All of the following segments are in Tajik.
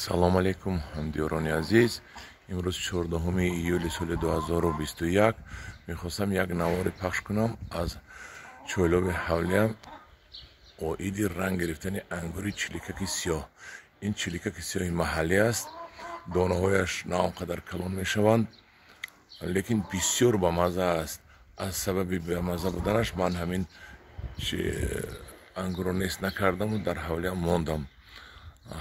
Салом алейкум, ҳамдиёрони азиз. Имрӯз 14 июли соли 2021 мехостам як навори пахш кунам аз чойлоби ҳавлиям оиди ранг гирифтани ангури чиликаки сиёҳ. Ин чиликаки сиёҳи маҳаллӣ аст. Донаҳояш на он қадар калон мешаванд, лекин бисёр бамазза аст. Аз сабаби бамазза буданаш ман ҳамин ангурро нест накардаму дар ҳавлиям мондам.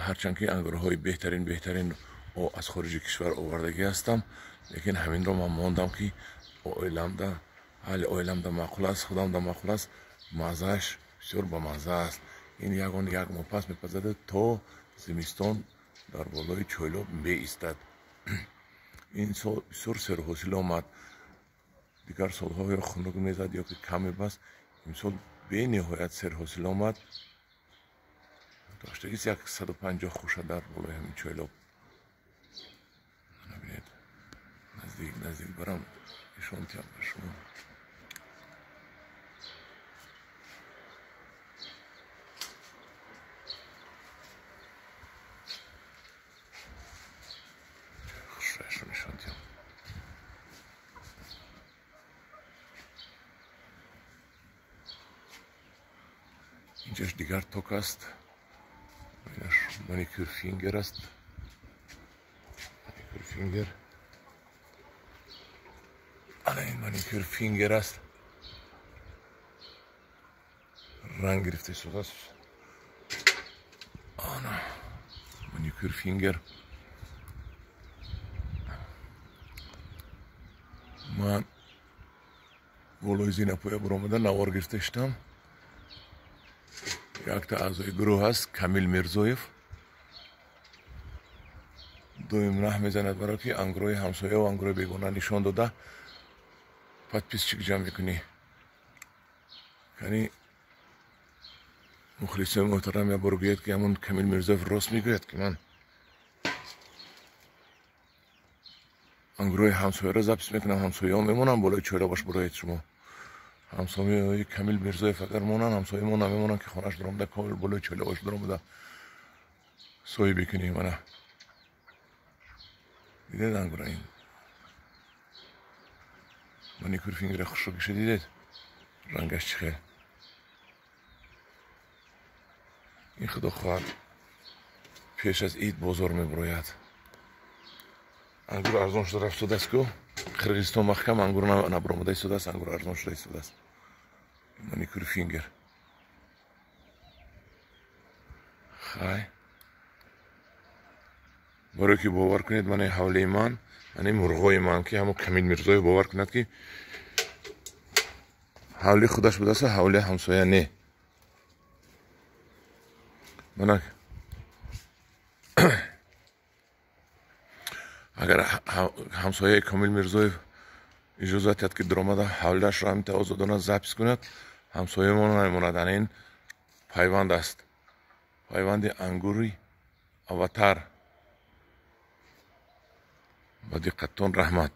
Ҳарчанд ки ангурҳои беҳтарин аз хориҷи кишвар овардагӣ ҳастам, лекин ҳаминро ман мондам ки оиламда маъқул аст, худамда маъқул аст, маззааш бисёр бамазза аст. Ин ягон як моҳ пас мепазаду то зимистон дар болои чойлоб меистад. Ин сол бисёр серҳосил омад. Дигар солҳо ё хунук мезад ё ки кам мебаст. Имсол бениҳоят серҳосил омад. Доштагист 150 хуша дар болои ҳамин чойлоб. Бинед, наздик наздик барам нишон диҳам ба шумо. Хушраашро нишон диҳам. Инҷаш дигар ток аст. Инаш маникюр фингер аст. Маникюр фингер. Ана ин маникюр фингер аст. Ранг гирифта истодааст. Ана маникюр фингер. Ман болои зинапоя баромада навор гирифта иштам. Якта аъзои гурӯҳ аст, Камил Мирзоев. Доим раҳ мезанад баро ки ангурҳои ҳамсоя ва ангурҳои бегона нишон дода подписчик ҷамъ мекунӣ. Яъне мухлисои муҳтарам як бор гӯяд ки ҳамон Камил Мирзоев рост мегӯяд ки ман ангурҳои ҳамсояро запис мекунам, ҳамсояҳо мемонанд болои чойлобаш бароед шумо. Ҳамсояи Камил Мирзоев агар монанд, ҳамсояи мо намемонанд ки хонааш даромада болои чойлобаш даромада соҳиб кунем. Ана дидед ангура ин маникюр фингера хушро киша дидед рангаш чӣ хел. Ин худо хоҳад пеш аз ид бозор мебурояд. Ангур арзон шуда рафтодааст ку. Қирғизистон маҳкам ангур набаромада истодааст, ангур арзон шуда истодааст. Маникюр фингер. Хай. Барое ки бовар кунед, мани ҳавлии ман, мани мурғои ман, ки ҳамон Камил Мирзоев бовар кунад ки ҳавлии худаш будааст, ҳавлии ҳамсоя не. Мана агар ҳамсояи Камил Мирзоев иҷозат диҳад ки даромада ҳавлиашро ҳамин тавр озодона запис кунад, ҳамсояи мо намемонад. Ана ин пайванд аст, пайванди ангури аватар. Ба диққаттон раҳмат.